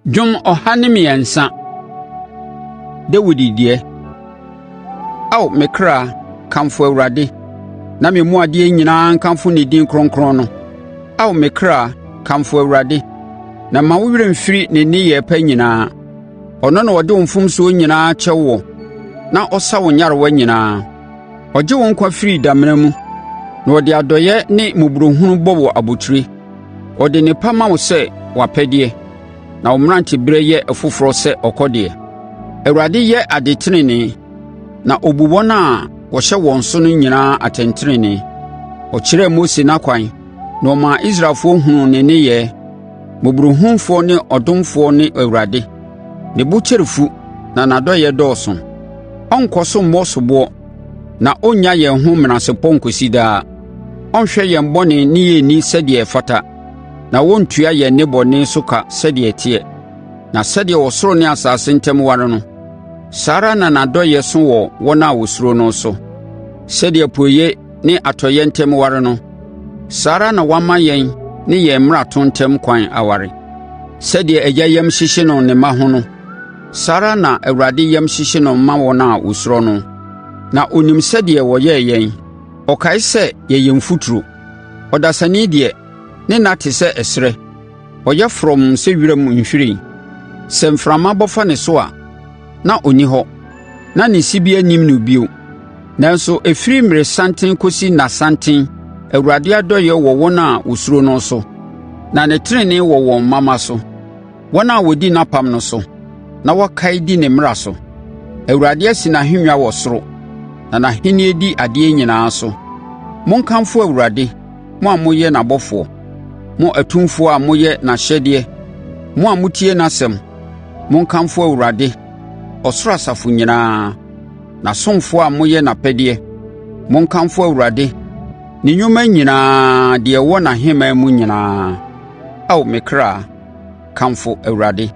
Dwom 103. Dawid deɛ. Ao me kra, kamfo Awurade; na me mu adeɛ nyinaa nkamfo ne din kronkron no. Ao me kra, kamfo Awurade; na mma wo werɛ mfiri ne nneyɛɛ pa nyinaa. Ɔno na ɔde wo mfomsoɔ nyinaa kyɛ woɔ na ɔsa wo nyarewa nyinaa. Ɔgye wo nkwa firi damena mu, na ɔde adɔeɛ ne mmɔborɔhunu bɔ wo abotire. Ɔde nnepa ma wo sɛ w'apɛdeɛ, na wo mmeranteberɛ yɛ foforɔ sɛ ɔkɔdeɛ. Awurade yɛ ade tenenee, na ɔbu wɔn a wɔhyɛ wɔn so no nyinaa atɛntenenee. Ɔkyerɛɛ Mose n'akwan na ɔmaa Israelfoɔ hunuu ne nneyɛɛ. Mmɔborɔhunufoɔ ne ɔdomfoɔ ne Awurade, ne bo kyɛre fu na n'adɔeɛ dɔɔso. Ɔrenkɔ so mmɔ soboɔ na ɔrennya yɛn ho menasepɔ nkɔsi daa. Ɔrenhwɛ yɛn bɔne ne yɛn nni sɛdeɛ ɛfata, na ɔrentua yɛn nnebɔne so ka sɛdeɛ ɛteɛ. Na sɛdeɛ ɔsoro ne asase ntam ware no, saa ara na n'adɔeɛ so wɔ wɔn a wɔsuro no so. Sɛdeɛ apueeɛ ne atɔeɛ ntam ware no, saa ara na wama yɛn ne yɛn mmarato ntam kwan aware. Sɛdeɛ agya yam hyehye no ne mma ho no, saa ara na Awurade yam hyehye no ma wɔn a wɔsuro no. Na ɔnim sɛdeɛ wɔyɛɛ yɛn; ɔkae sɛ yɛyɛ mfuturo. Ɔdasani deɛ, ne nna te sɛ ɛserɛ, ɔyɛ frɔmm sɛ wiram nhwiren. Sɛ mframa bɔ fa ne so a, na ɔnni hɔ, na ne sibea nnim no bio. Nanso ɛfiri mmerɛsanten kɔsi nnasanten Awurade adɔeɛ wɔ wɔn a wɔsuro no so, na ne tenenee wɔ wɔn mma mma so, wɔn a wɔdi n'apam no so na wɔkae di ne mmara so. Awurade asi n'ahennwa wɔ soro, na n'ahennie di adeɛ nyinaa so. Monkamfo Awurade, mo a moyɛ n'abɔfoɔ, mo atumfoɔ a moyɛ n'ahyɛdeɛ, mo a motie n'asɛm. Monkamfo Awurade, ɔsoro asafo nyinaa, n'asomfoɔ a moyɛ n'apɛdeɛ. Monkamfo Awurade, ne nnwuma nyinaa, deɛ ɛwɔ n'ahemman mu nyinaa. Ao me kra, kamfo Awurade.